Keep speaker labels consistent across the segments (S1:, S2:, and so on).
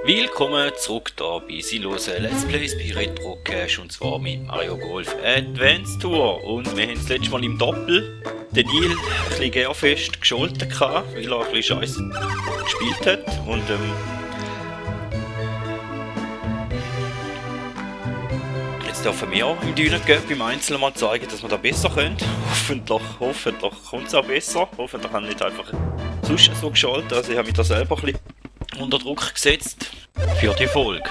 S1: Willkommen zurück da bei Sinnlosen Let's Plays bei Retro Cash und zwar mit Mario Golf Advance Tour. Und wir haben das letzte Mal im Doppel den Nil ein bisschen gärfest gescholten gehabt, weil er ein bisschen Scheiße gespielt hat. Und jetzt dürfen wir auch im Dünengap im Einzelnen mal zeigen, dass wir da besser können. Hoffentlich kommt es auch besser. Hoffentlich haben wir nicht einfach sonst so gescholten. Also ich habe mich da selber ein bisschen unter Druck gesetzt für die Folge.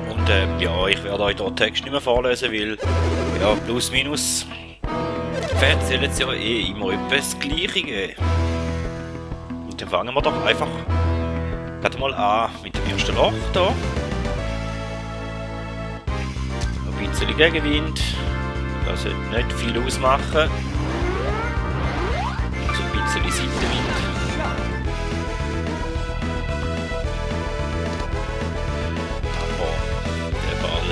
S1: Und ja, ich werde euch den Text nicht mehr vorlesen, weil ja, plus minus erzählen jetzt ja immer etwas das Gleiche. Und dann fangen wir doch einfach gerade mal an mit dem ersten Loch hier. Ein bisschen Gegenwind, das sollte nicht viel ausmachen. Ein bisschen Seitenwind. Aber der Ball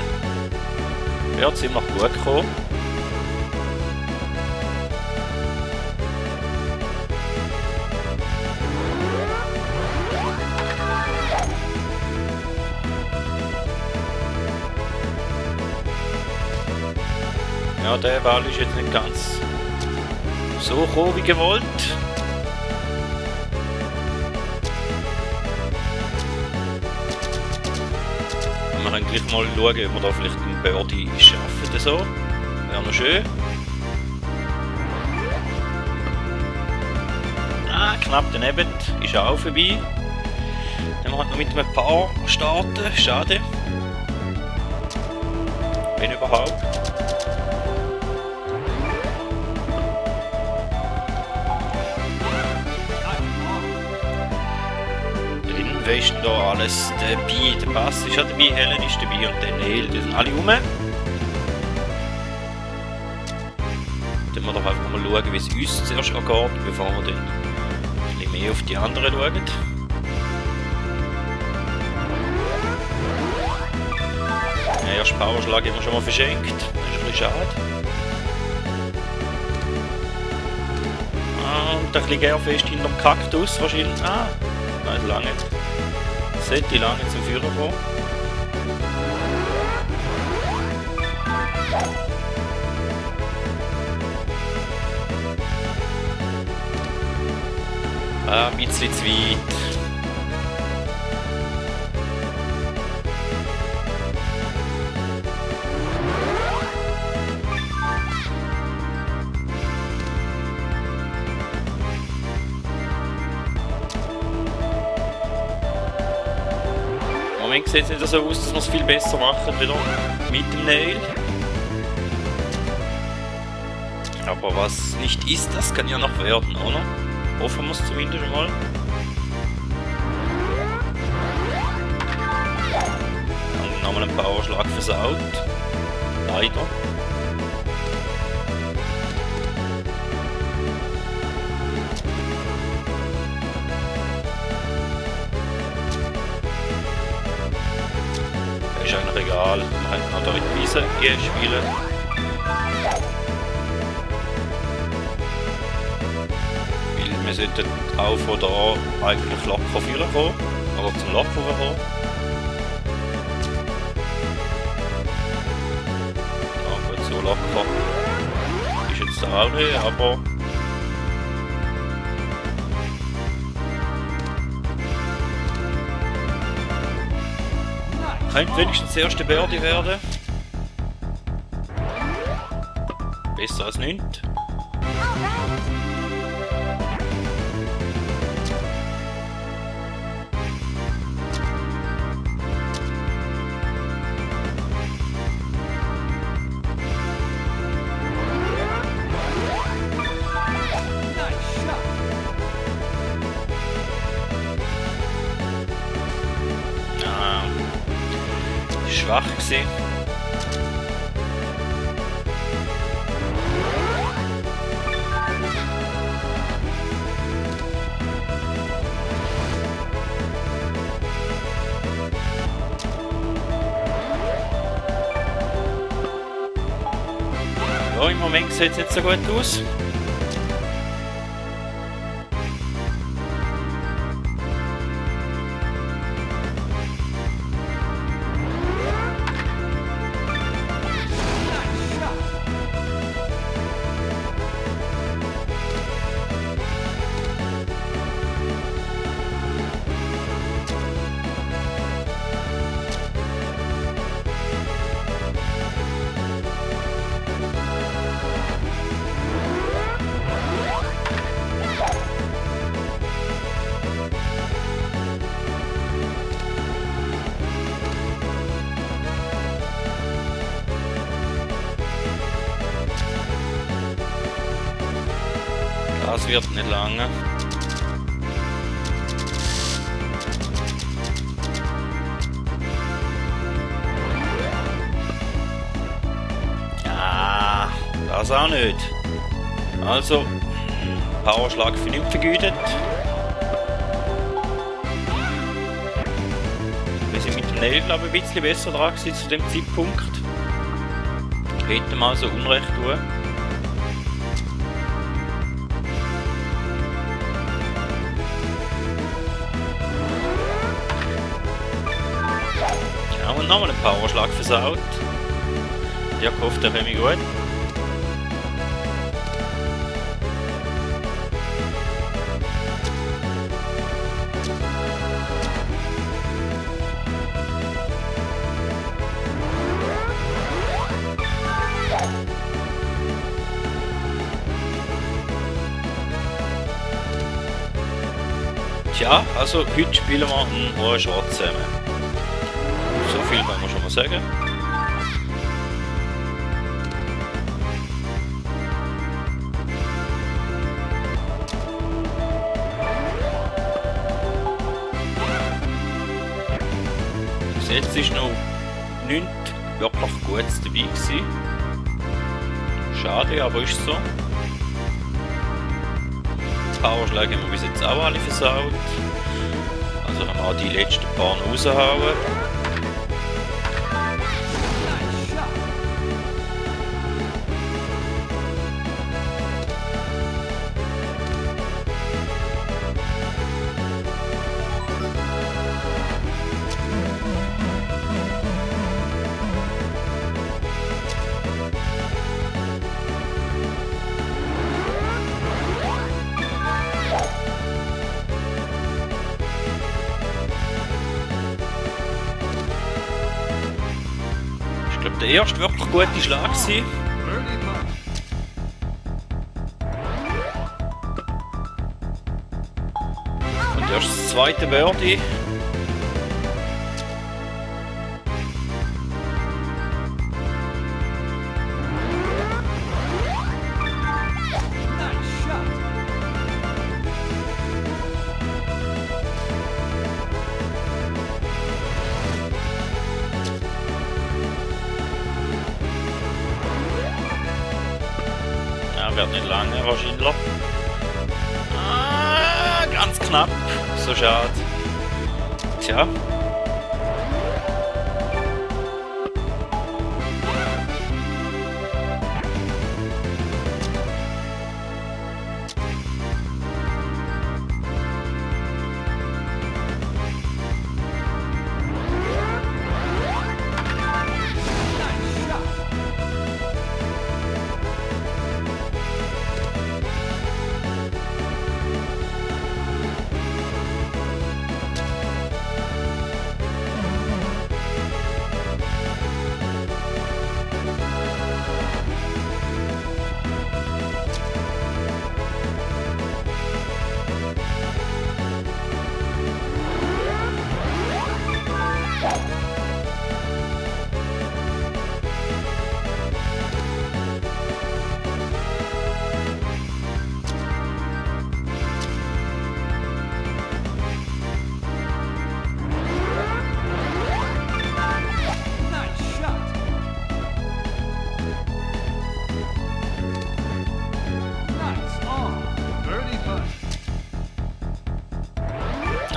S1: wird ziemlich gut kommen. Ja, der Ball ist jetzt nicht ganz so gekommen wie gewollt. Wir können gleich mal schauen, ob wir da vielleicht einen Birdie schaffen. So. Wäre noch schön. Ah, knapp daneben. Ist auch vorbei. Dann wir halt noch mit einem Paar starten. Schade. Wenn überhaupt. Wer ist denn da alles dabei? Der Bass ist ja dabei, Helen ist dabei und der Neil, die sind alle rum. Dann müssen wir doch einfach mal schauen, wie es uns zuerst angeht, bevor wir dann ein bisschen mehr auf die anderen schauen. Den ersten Powerschlag haben wir schon mal verschenkt, das ist ein bisschen schade. Und ein bisschen gärfest hinterm Kaktus wahrscheinlich. Ah, nein, lange nicht. Sollte lange zum Führer kommen. Ein bisschen zu weit. Im Moment sieht es nicht so aus, dass wir es viel besser machen wieder mit dem Nail. Aber was nicht ist, das kann ja noch werden, oder? Hoffen wir es zumindest mal. Dann nochmal einen Powerschlag versaut. Leider. Ist eigentlich egal, wir können noch da in die Wiese spielen. Weil wir sollten auch von da eigentlich locker führen kommen, oder zum Loch kommen. Ja gut, so locker ist jetzt auch nicht, aber könnte wenigstens das erste Birdie werden. Besser als nichts. Schwach gewesen. Ja, im Moment sieht es nicht so gut aus. Das wird nicht lange. Ah, das auch nicht. Also, Powerschlag für nichts vergütet. Wir sind mit dem Nail, glaube ich, ein bisschen besser dran gewesen zu dem Zeitpunkt. Hätte mal so Unrecht tun. Ja, und nochmal einen Powerschlag versaut. Ich habe gehofft, der wäre gut. Tja, also heute spielen wir einen hohen Shot zusammen. So viel können wir schon mal sagen. Bis jetzt ist noch nichts wirklich Gutes dabei gewesen. Schade, aber ist so. Powerschläge haben wir bis jetzt auch alle versaut. Also haben wir auch die letzten paar raushauen. Ich glaube, der erste wirklich gute Schlag war. Und erst das zweite Birdie. Wird nicht lange wahrscheinlich. Ah, ganz knapp. So schade. Tja.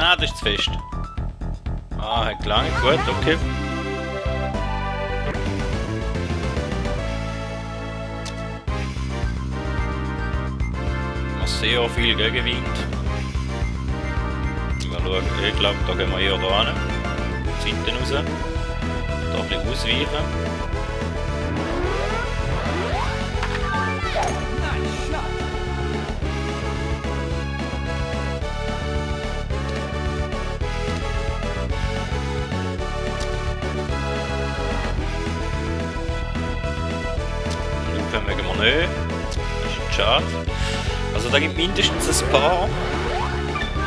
S1: Ah, das ist zu fest. Ah, hat gelangt, gut, okay. Sehr viel Gegenwind. Mal schauen, ich glaube, da gehen wir eher da hin. Seiten raus. Da ein bisschen ausweichen. Lupen mögen wir nicht. Das ist schade. Also da gibt mindestens ein paar.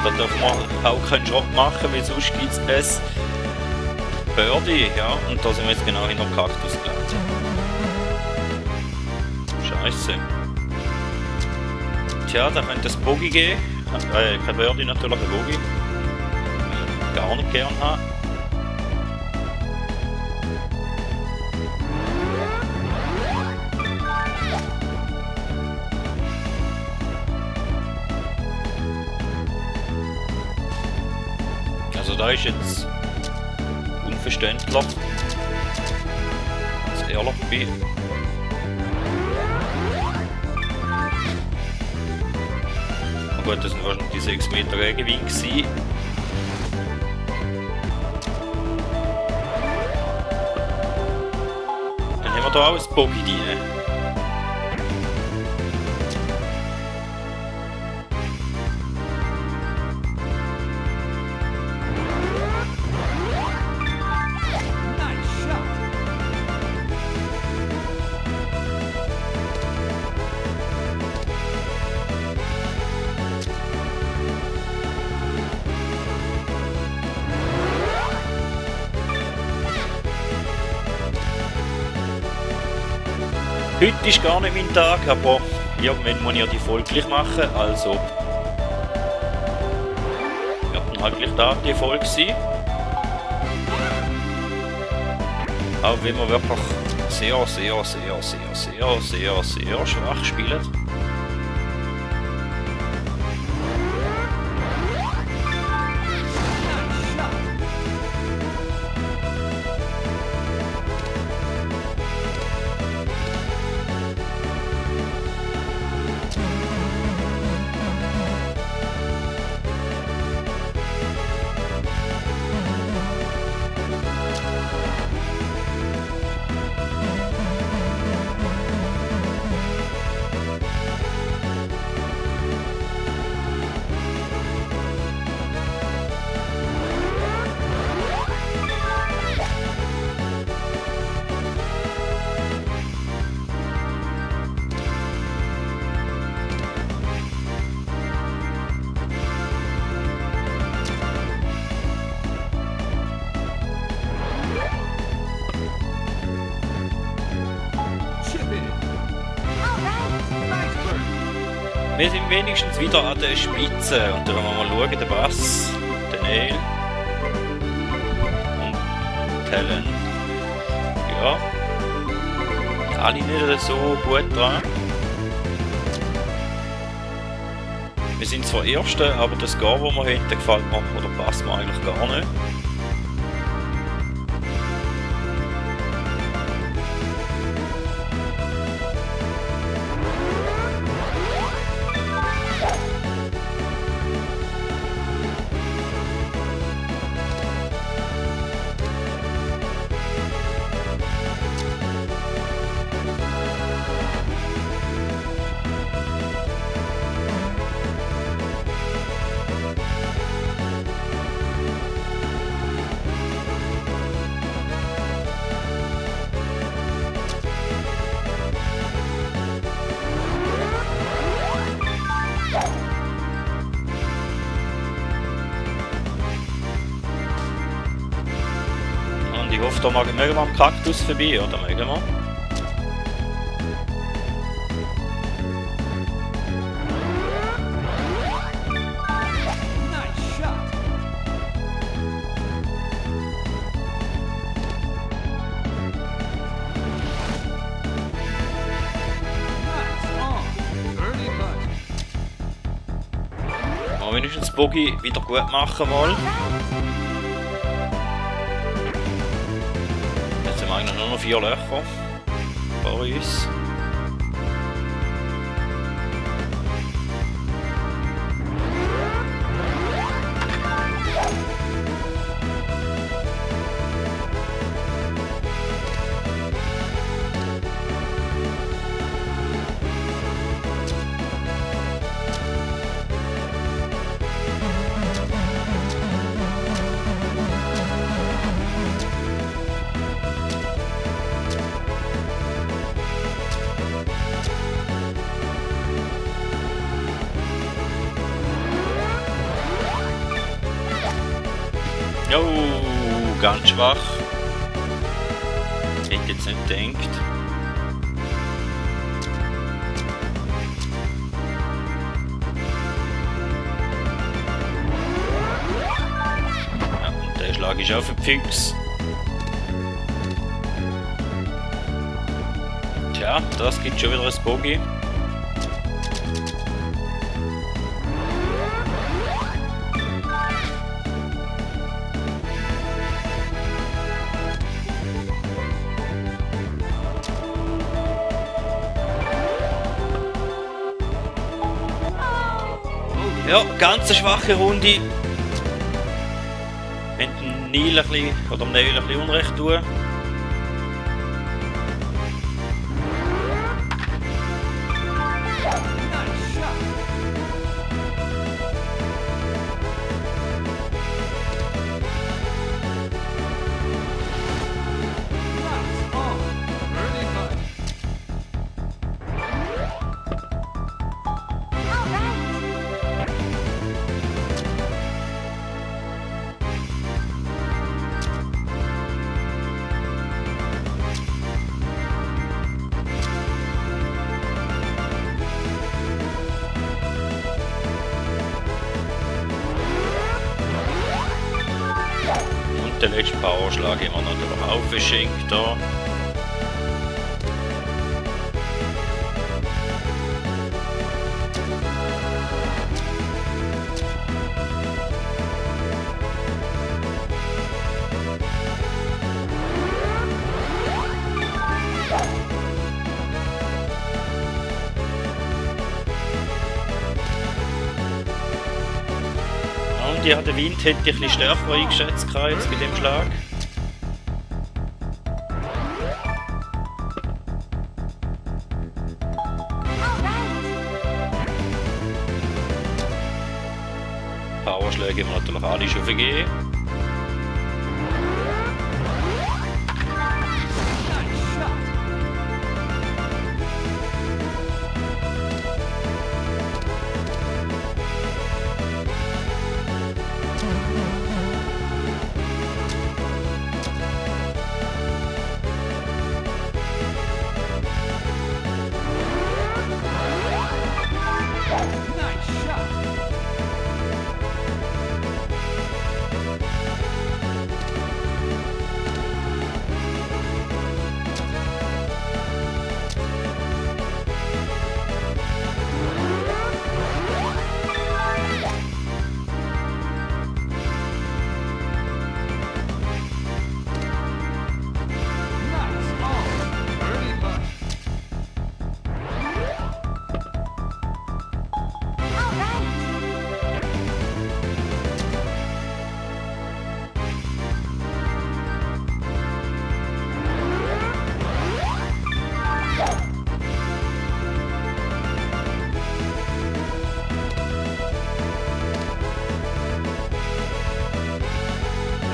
S1: Da dürfen wir auch keinen Shot machen, weil sonst gibt es ein Birdie. Ja, und da sind wir jetzt genau hinter dem Kaktus gelandet. Scheiße. Tja, da könnte es Bogi geben. Kein Birdie natürlich, ein Bogi. Gar nicht gern haben. Also da ist jetzt unverständlich, dass ich ehrlich bin. Gut, das sind wahrscheinlich die 6 Meter Gegenwind gewesen. Dann haben wir da auch ein Bogi drin. Heute ist gar nicht mein Tag, aber irgendwann muss ich ja die Folge gleich machen, also wird dann halt gleich da die Folge sein. Auch wenn wir wirklich sehr schwach spielen. Wir sind wenigstens wieder an der Spitze und dann wollen wir mal schauen, der Bass, der Neil und Helen. Ja, alle nicht so gut dran. Wir sind zwar Erste, aber das Gar, das wir hinten gefällt mir oder passt mir eigentlich gar nicht. Ich hoffe, da mögen wir am Kaktus vorbei, oder mögen wir? Mal wenigstens Bogi wieder gut machen mal. Eigentlich nur noch 4 Löcher vor uns. Jo, ganz schwach. Ich hätte jetzt nicht gedacht. Ist auch für die Füchse. Tja, das gibt schon wieder ein Bogey. Ja, ganz eine schwache Runde. Wenn dem Neil ein bisschen, oder dem Neil ein bisschen Unrecht tun. Den letzten Powerschlag immer natürlich auch verschenkt da. Ja, der Wind hätte ich ein bisschen stärker eingeschätzt jetzt bei dem Schlag. Powerschläge haben wir natürlich alle schon vergeben.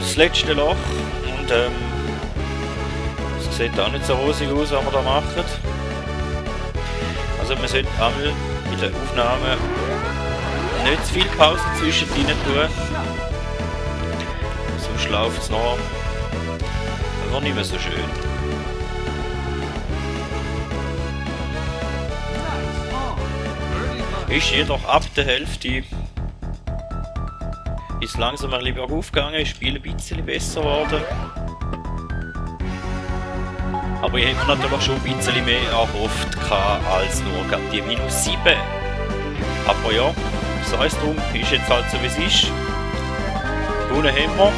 S1: Das letzte Loch und es sieht auch nicht so rosig aus, was wir da machen. Also man sollte einmal bei der Aufnahme nicht zu viel Pause zwischendrin tun, sonst läuft es noch einfach nicht mehr so schön. Ist jedoch ab der Hälfte ist langsam ein bisschen bergauf gegangen, das Spiel ein bisschen besser geworden. Aber ich hätte mir natürlich schon ein bisschen mehr erhofft als nur gerade die -7. Aber ja, sei es drum, ist jetzt halt so wie es ist. Gewonnen haben wir.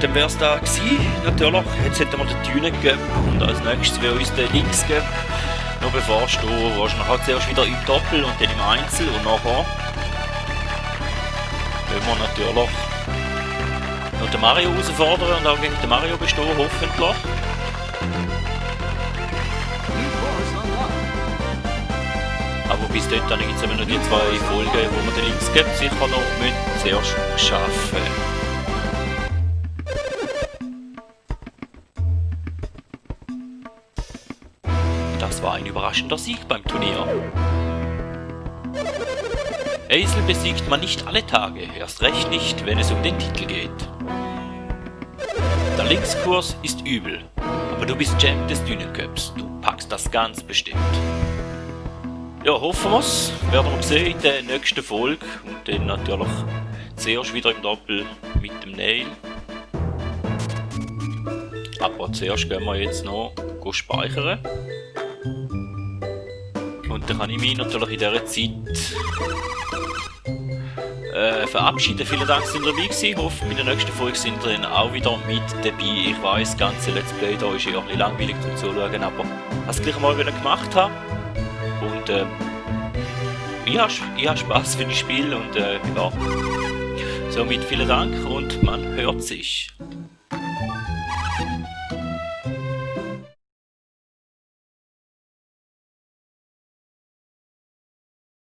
S1: Dann wäre es da gewesen. Natürlich, jetzt hätten wir den Dünen Cup und als nächstes wäre uns der Links Cup noch bevorstehen. Wahrscheinlich halt zuerst wieder im Doppel und dann im Einzel und nachher wollen wir natürlich noch den Mario herausfordern und auch gegen den Mario bestehen, hoffentlich. Aber bis dahin gibt es immer noch die 2 Folgen, wo wir den Links geben, sicher noch zuerst schaffen. Das war ein überraschender Sieg beim Turnier. Hazel besiegt man nicht alle Tage, erst recht nicht, wenn es um den Titel geht. Der Linkskurs ist übel, aber du bist Champ des Dünencups, du packst das ganz bestimmt. Ja, hoffen wir's, werden wir sehen in der nächsten Folge und dann natürlich zuerst wieder im Doppel mit dem Nail. Aber zuerst gehen wir jetzt noch speichern. Und dann kann ich mich natürlich in dieser Zeit verabschieden. Vielen Dank, dass ihr dabei gewesen. Ich hoffe, in der nächsten Folge sind ihr dann auch wieder mit dabei. Ich weiss, das ganze Let's Play da ist eher ein bisschen langweilig zum Zuschauen, aber ich es gleich mal gemacht haben. Und ich habe Spaß, wenn ich spiele und ja. Somit vielen Dank und man hört sich.